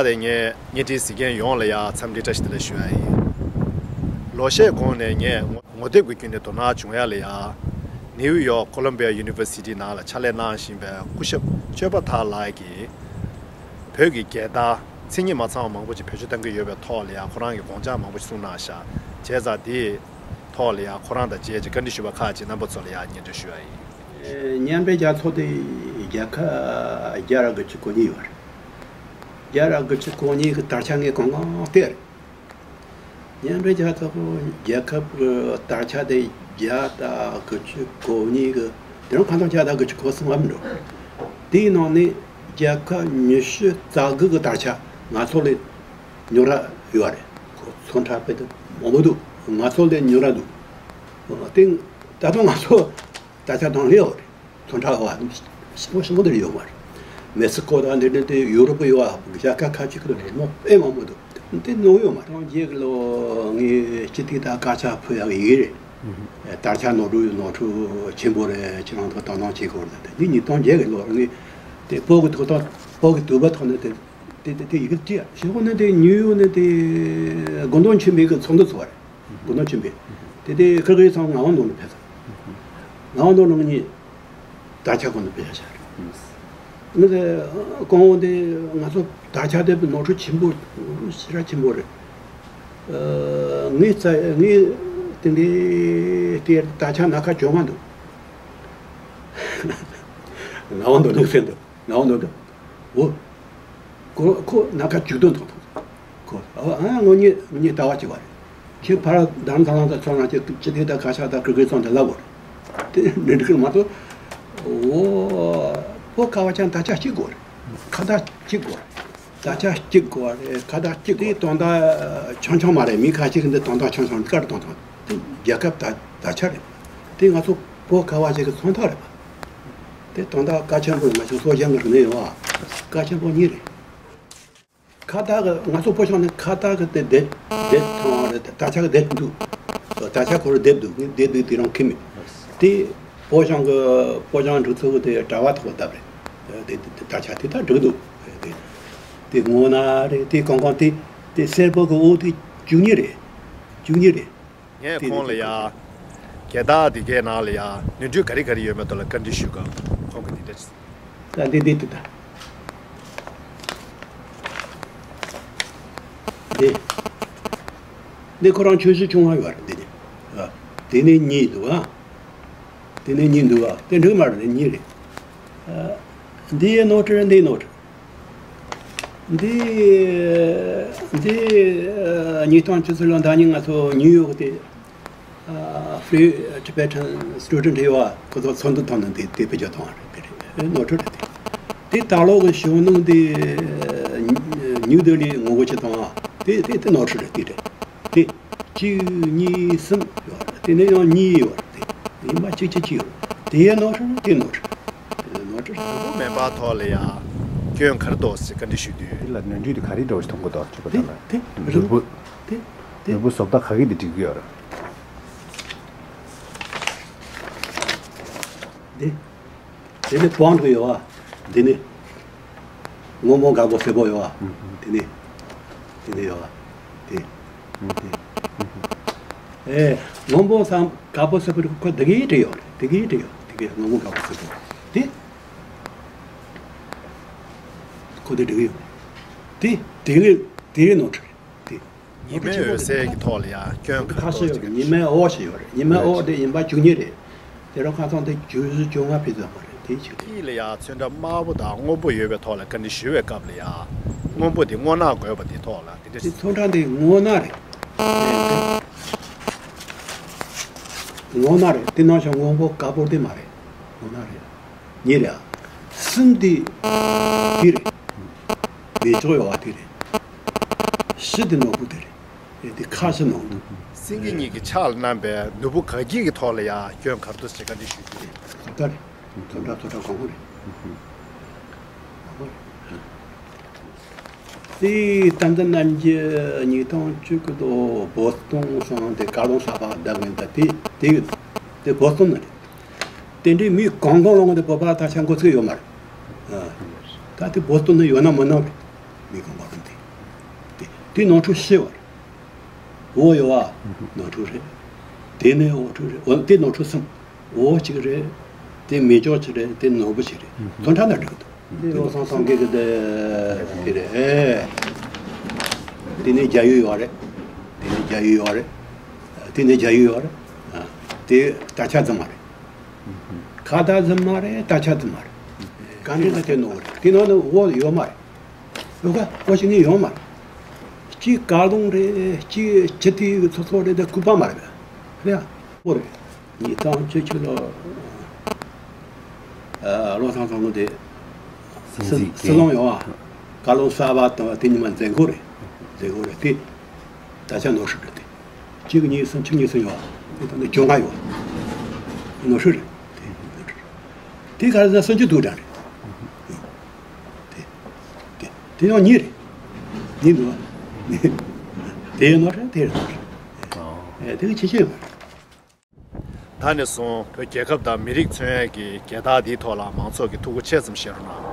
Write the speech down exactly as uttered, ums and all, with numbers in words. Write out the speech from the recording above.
ད་ངས་བརྙན་འཕྲིན་གཟིགས་མཁན་ཡོངས་ལ་ཡང་འཚམས་འདྲི་བཀྲ་ཤིས་བདེ་ལེགས་ཞུ་ཡ་ཡིན། ལོ་ཤས་གོང་ནས་ངས་ངོ་ངོ་དེབ་ཀྱི་བརྒྱུད་ནས་དོ་སྣང་བྱུང་ཡ་ལ་ཡང་། ནིའུ་ཡོག་ཁོ་ལོམ་བི་ཡ་ཡུ་ནི་ཝར་སི་ཊི་ནང་ལ་ཕྱག་ལས་གནང་བཞིན་པའི་སྐུ་ཞབས་ཆོས་པ་ཐར་ལགས་ཀྱིས། བོད་ཀྱི་རྒྱལ་དར་མཚན་ཉིད་མ་ཚང་བ་མང་པོ་ཅིག་བེད་སྤྱོད་གཏང་གི་ཡོད་པའི་ཐོག་ལ་ཡང་ཁོ་རང་གིས་དགོངས་འཆར་མང་པོ་ཞིག་གསུངས་གནང་ཤག་བྱས་ཙང་དེའི་ཐོག་ལ་ཡང་ཁོ་རང་དང་མཇལ་ཅིག་བཀའ་འདྲི་ཞུས་པ་ཁག་ཅིག་རྣམ་པ་ཚོ་ལ་ཡང་སྙན་སྒྲོན་ཞུ་ཡ་ཡིན། མཉམ་འབྲེལ་རྒྱལ་ཚོགས་དེ་རྒྱལ་ཁབ་བརྒྱ་ར་དགུ་བཅུ་གོ་གཉིས་ཡོད་རེད། བརྒྱ་ར་དགུ་བཅུ་གོ་གཉིས་ཀྱི་དར་ཆ་ངས་གང་གང་བལྟས་རེད། མཉམ་འབྲེལ་རྒྱལ་ཚོགས་རྒྱལ་ཁབ་ཀྱི་དར་ཆ་དེ་བརྒྱ་དང་དགུ་བཅུ་གོ་གཉིས་ཀྱི་དེ་རིང་ཁ་སང་བརྒྱ་དང་དགུ་བཅུ་གོ་གསུམ་ལ་མི་འགྲོ། དེའི་ནང་ནས་རྒྱལ་ཁབ་ཉི་ཤུ་རྩ་དགུ་གི་དར་ཆ་ང་ཚོ་ལས་ཉུང་ར་ཡོད་རེད། ཁོ་ཚོན་ཁྲ་དཔེ་དེ་མང་པོ་འདུག་ང་ཚོ་ལས་ཉུང་ར་འདུག་དེ་ད་དུང་ང་ཚོ་དར་ཆ་དང་ལས་ཡོད་རེད། ཐོན་ཁྲ་བ་ཞིམ་པོ་ཞིམ་པོ་འདིར་ཡོད་མ་རེད། མེག་སི་ཀོ་དང་འདི་འདྲ་དེ་ཡུ་རོབ་ཡོད་ཨ། རྒྱ་གར་ཁ་ཅིག་གི་རེད་མོ་དཔེ་མང་པོ་འདུག་དེ་ནོར་ཡོད་མ་རེད། ཐོག་མཇལ་གི་ལོ་ངས་སྤྱི་འཐུས་དང་དཀར་ཆག་ཕུལ་ཡག་ཡིན་རེད། དར་ཆ་ནོར་འཁྲུལ་ནོར་འཁྲུལ་ཆེན་པོ་རེད། ཁྱེད་རང་ཚོ་དོ་སྣང་བྱེད་དགོས་རེད། དེ་ཉིས་སྟོང་བརྒྱད་གི་ལོ་ངས་དེ་བོད་ཀྱི་ཐོག་ཐོག་བོད་ཀྱི་དུས་བབ་ཐོག་ནས་དེ་དེ་དེ་དེ་ཡི་གེ་བྲིས་ཡ། ཞེ་པོ་ནི་དེ་ཉིའུ་ཡོག་ནས་དེ་དགོན་དོན་ཆེན་པོའི་གི་ཚོགས་འདུ་ཚོགས་པ་རེད། དགོན་དོན་ཆེན་པོའི་དེ་དེ་ཁིར་གི་ཚང་ངག་དབང་ནོར་བུ་ཕེབས་སོང་། ངག་དབང་ནོར་བུ་ངས་དར་ཆ་ཁོ་ན་ཕེབས་ཤག་རེད། ངས་དེ་ཀོང་བོ་དེ་ང་ཚོ་དར་ཆ་དེ་ནོར་འཁྲུལ་ཆེན་པོ་ཞེ་དྲག་ཆེན་པོ་རེད། ངས་རྩ་ངས་དེ་འདྲའི་དེ་དར་ཆ་སྣ་ཁ་བཅོ་ལྔ་འདུག་ངག་དབང་ནོར་བུ་ཟེར་འདུག་ངག་དབང་ནོར་བུ། འོ། ཁོ་ཁོ་སྣ་ཁ་བཅུ་བདུན་ཐོག་ཐོག་ཁོ་ཨ་ཨ་ངོ་ཉེ་ངོ་ཉེ་ལྟ་བ་བྱེད་པ་རེད། ཁྱེད་ཕར་དང་ཚང་ལ་ཚང་ལ་ཅི་ཅི་དེ་ད་ཁ་ཤ་ད་ཀི་ཀི་ཚང་དེ་ལབ་དགོས་རེད། དེ་འདྲ་འགྲིག་གི་མ་གཏོགས། འོ། བོད་ཁ་བ་ཅན་ད་ཆ་གཅིག་དགོས་རེད། ཁ་བརྡ་གཅིག་དགོས་རེད། ད་ཆ་གཅིག་དགོས་རེད། ཁ་བརྡ་གཅིག་དགོས། དེ་དོན་དག་ཆུང་ཆུང་མ་རེད། མི་ཁ་ཅིག་གིས་འདི་དོན་དག་ཆུང་ཆུང་དཀར་དོན་དག་དེ་རྒྱལ་ཁབ་ད་ད་ཆ་རེད། དེ་ང་ཚོ་བོད་ཁ་བ་ཅན་གྱི་མཚོན་རྟགས་རེད་པ། དེ་དོན་དག་གལ་ཆེན་པོ་ང་ཚོ་སྲོལ་རྒྱུན་གྱི་རིག་གནས་ཡོད་པ། གལ་ཆེན་པོ་གཉིས་རེད། ཁ་བརྡ་གི་ང་ཚོ་བོད་ཤོར་ནས་ཁ་བརྡ་གི་དེ་དེབ་དེབ་ཐོན་རེད། དར་ཆ་གི་དེབ་འདུག་དར་ཆ་ཁོ་རང་དེབ་འདུག་ངས་དེབ་འདུག་དེ་རང་ཁྱེར་མེད། དེ་བོད་ཤོར་གི་བོད་ཤོར་འབྲུག་ཚོགས་གི་དེ་དྲ་བ་ཐོག་བཏབ་རེད། དེ་དེ་དར་ཆ་དེ་ད་འགྲིག་འདུག་དེ་དེ་སྔོ་ནག་རེད། དེ་གང་གང་དེ་དེ་སེར་པོ་གི་འོ་དེ་བཅུ་གཉིས་རེད། བཅུ་གཉིས་རེད། ངས་ཁོང་ལ་ཡ། རྒྱལ་དར་དེ་གའི་ནང་ལ་ཡ་ནོར་འཁྲུལ་ག་རེ་ག་རེ་ཡོད་མེད་ཐོག་ལ་བཀའ་འདྲི་ཞུས་སྐབས་ཁོང་གིས་འདི་འདྲ། ད་འདི་འདི་འདི་ད། འདི། འདི་ཁོ་རང་ཆུང་ཤོས་ཆུང་བ་ཡོད་རེད་འདི་ནི། ཨ། འདི་ནི་གཉིས་འདུག་ཨ། འདི་ནི་གཉིས་འདུག་ཨ། དེ་འགྲིག་མ་རེད། འདི་གཉིས་རེད། ཨ། འདི་ཡི་ནོར་འཁྲུལ་རེད། འདི་ཡི་ནོར་འཁྲུལ། འདི་འདི་ཉིས་སྟོང་བཅུ་གསུམ་ལོ་ཟླ་ཉིན་ང་ཚོ་ནིའུ་ཡོག་དེ་Free Tibetan Student ཡོད་པ། ཁོ་ཚོ་ཚོགས་འདུ་ཐོག་ནས་འདི་དེ་བེད་སྤྱོད་བཏང་བ་རེད། དེ་རེད། ནོར་འཁྲུལ་རེད་དེ། དེ་ད་ལོ་གི་གཞོན་ནུ་དེ་ནིའུ་ལྡི་ལི་ངོ་རྒོལ་བྱེད་བཏང་བ་དེ་དེ་དེ་ནོར་འཁྲུལ་རེད། དེ་རེད་དེ། གཅིག་གཉིས་གསུམ་ཡོད་རེད། དེ་ནས་ཡང་གཉིས་ཡོད་རེད། དེ་ཡིན་པ་གཅིག་གཅིག་གཅིག་ཡོད་རེད། དེ་ཡང་ནོར་འཁྲུལ་རེད། དེ་ནོར་འཁྲུལ་རེད། ནོར་འཁྲུལ་རེད། དང་པོ་མེ་འབར་ཐོག་ལ་ཡ་སྐྱོན་ག་རེ་འདུག་ཟེར་བཀའ་འདྲི་ཞུས་དུས། དེ་ལ་ནོར་འཁྲུལ་དེ་ག་རེ་འདྲ་བོ་ཞིག་མཐོང་གི་འདུག་ཅེས་པ་དེ་ལ། དེ་ནོར་བུ། དེ་དེ་ནོར་བུ་བཟོ་ལྟ་ག་གི་དེ་འགྲིག་གི་ཡོད་རེད། དེ། དེ་ནི་པོན་ཊི་ཡོད་པ། འདི་ནི་སྔོན་པོ་དཀར་པོ་སེར་པོ་ཡོད་པ། དེ་ནི་དེ་ནི་ཡོད་པ། དེ་དེ་ཨེ། སྔོན་པོ་སམ་དཀར་པོ་སེར་པོ་ཁོ་དེ་གའི་འབྲི་ཡོད་རེད། དེ་གའི་འབྲི་ཡོད། དེ་གའི་སྔོན་པོ་དཀར་པོ་སེར་པོ་དེ་ཁོ་དེ་འབྲི་གི་ཡོད། དེ་དེ་གའི་དེ་གའི་ནོར་འཁྲུལ་རེད། དེ། ཉི་མའི་འོད་གསལ་གྱི་ཐོག་ལ་ཡང་སྐྱོན་ག་ཁ་ཤས་ཡོད་རེད། ཉི་མའི་འོད་ཞིག་ཡོད་རེད། ཉི་མའི་འོད་དེ་ཡིན་པ་བཅུ་གཉིས་རེད། དེ་རུ་ཁ་སང་དེ་བཅུ་བཅོ་ལྔ་ཕེབས་ཙམ་པ་རེད། དེ་ཞིག་རེད། དཀྱིལ་ལ་ཡང་ཚོན་ཁྲ་དམར་པོ་དང་སྔོན་པོ་ཡོད་པའི་ཐོག་ལ་བཀའ་འདྲི་ཞུ་བའི་སྐབས་ལ་ཡང་སྔོན་པོ་དེ་སྔོ་ནག་དགོས་པ་དེ་ཐོག་ལ་དེ་འདྲ། དེ་ཚོན་ཁྲ་འདི་སྔོ་ནག་རེད། སྔོ་ནག་རེད། དེ་ནང་བཞིན་སྔོན་པོ་དཀར་པོ་དེ་མ་རེད། སྔོ་ནག་རེད། གཉིས་རེད། གསུམ་དེ་དེ་རེད། མེ་ལྕེ་ཡོད་པ་དེ་རེད། བཞི་དེ་ནོར་བུ་དེ་རེད། ཨེ་དེ་ཁ་ཤས་ནང་དུ། སེང་གེ་གཉིས་ཀྱི་ཕྱག་ལ་བསྣམས་པའི་ནོར་བུ་ག་གི་གི་ཐོག་ལ་ཡང་སྐྱོན་ག་རེ་འདུག་ཟེར་བཀའ་འདྲི་ཞུ་རྒྱུ་རེད། ཚོན་ཁྲ་རེད། ཚོན་ཁྲ་ཚོན་ཁྲ་གང་ག་རེད། གང་ག་རེད། དེ་བསྟན་འཛིན་རྣམ་རྒྱལ་ཉིས་སྟོང་བཅུ་གི་ལོ་བོ་སི་ཊོན་སོང་སྟེ་བཀའ་བློན་གསར་པ་བདམས་ངེས་ད་དེ་དེ་དེ་བོ་སི་ཊོན་ན་རེད། དེ་འདྲའི་མི་གང་གང་ལོང་དེ་བོད་པ་ད་ཆ་འགོ་ཚུགས་ཡོད་མ་རེད། ཨ། ད་དེ་བོ་སི་ཊོན་ན་ཡོད་ན་མིན་ན་རེད། མི་གང་བ་རུང་དེ། དེ་དེ་ནོར་འཁྲུལ་ཤེས་བ་རེད། འོ་ཡོད་བ། ནོར་འཁྲུལ་རེད། དེ་ནས་འོ་འཁྲུལ་རེད། འོ་དེ་ནོར་འཁྲུལ་གསུམ། འོ་གཅིག་རེད། དེ་མི་ལྕོགས་གཅིག་རེད། དེ་ནོར་བུ་གཅིག་རེད། ཐོན་ཁྲ་ན་འགྲིག་འདུག་དེ་བློ་བཟང་སེང་གེ་གི་དེ་དེ་རེད། ཨེ། དེ་ནས་རྒྱ་ཡུལ་ཡོད་རེད། དེ་ནས་རྒྱ་ཡུལ་ཡོད་རེད། དེ་ནས་རྒྱ་ཡུལ་ཡོད་རེད། དེ་ད་ཆ་རྫུན་མ་རེད། ཁ་བརྡ་རྫུན་མ་རེད། ད་ཆ་རྫུན་མ་རེད། ག་འདྲ་ན་དེ་ནོར་བུ་རེད། དེ་ནང་ནས་འོ་ཡོད་མ་རེད། ཡོད་ག་ཨོ་ཞིག་ནི་ཡོང་མ་རེད། གཅིག་བཀའ་ལུང་རེད། གཅིག་སྤྱི་འཐུས་ཚོགས་གཙོ་རེད། དེ་སྐུད་པ་མ་རེད་པས། རེད་ཨ། ཨོ་རེད། ཉིས་སྟོང་བཅུ་བཅུ་ལོ། ཨ། བློ་བཟང་སེང་གེ་དེ། སྲིད་སྲིད་འཛིན་སྲིད་སྐྱོང་ཡོང་ཨ། བཀའ་ལུང་གསར་པ་དང་དེ་ཉི་མ་མཛད་སྒོ་རེད། མཛད་སྒོ་རེད་དེ། ད་ཆ་ནོར་འཁྲུལ་རེད་དེ། གཅིག་གཉིས་གསུམ་བཅུ་གཉིས་གསུམ་ཡོད་ཨ། དེ་ད་ནི་བཅོ་ལྔ་ཡོད་ཨ། ནོར་འཁྲུལ་རེད་དེ། དེ་ག་རེ་ཟེར་ན་སུམ་ཅུ་དྲུག་གྲངས་རེད། དེ་དེ་དེ་ཡང་གཉིས་རེད། གཉིས་འདུག་བ། དེ་ཡང་ནོར་རེད། དེ་ཡང་ནོར་རེད། ཨེ་དེ་གི་ཆེ་ཆེ་ཡོད་མ་རེད། ད་ནས་བཟུང་བོད་རྒྱལ་ཁབ་དང་མི་རིགས་མཚོན་ཡས་ཀྱི་རྒྱལ་དར་འདིའི་ཐོག་ལ་མང་ཚོགས་ཀྱིས་ཐུགས་ཁུར་ཆེ་ཙམ་བཞེས་རོགས་གནང་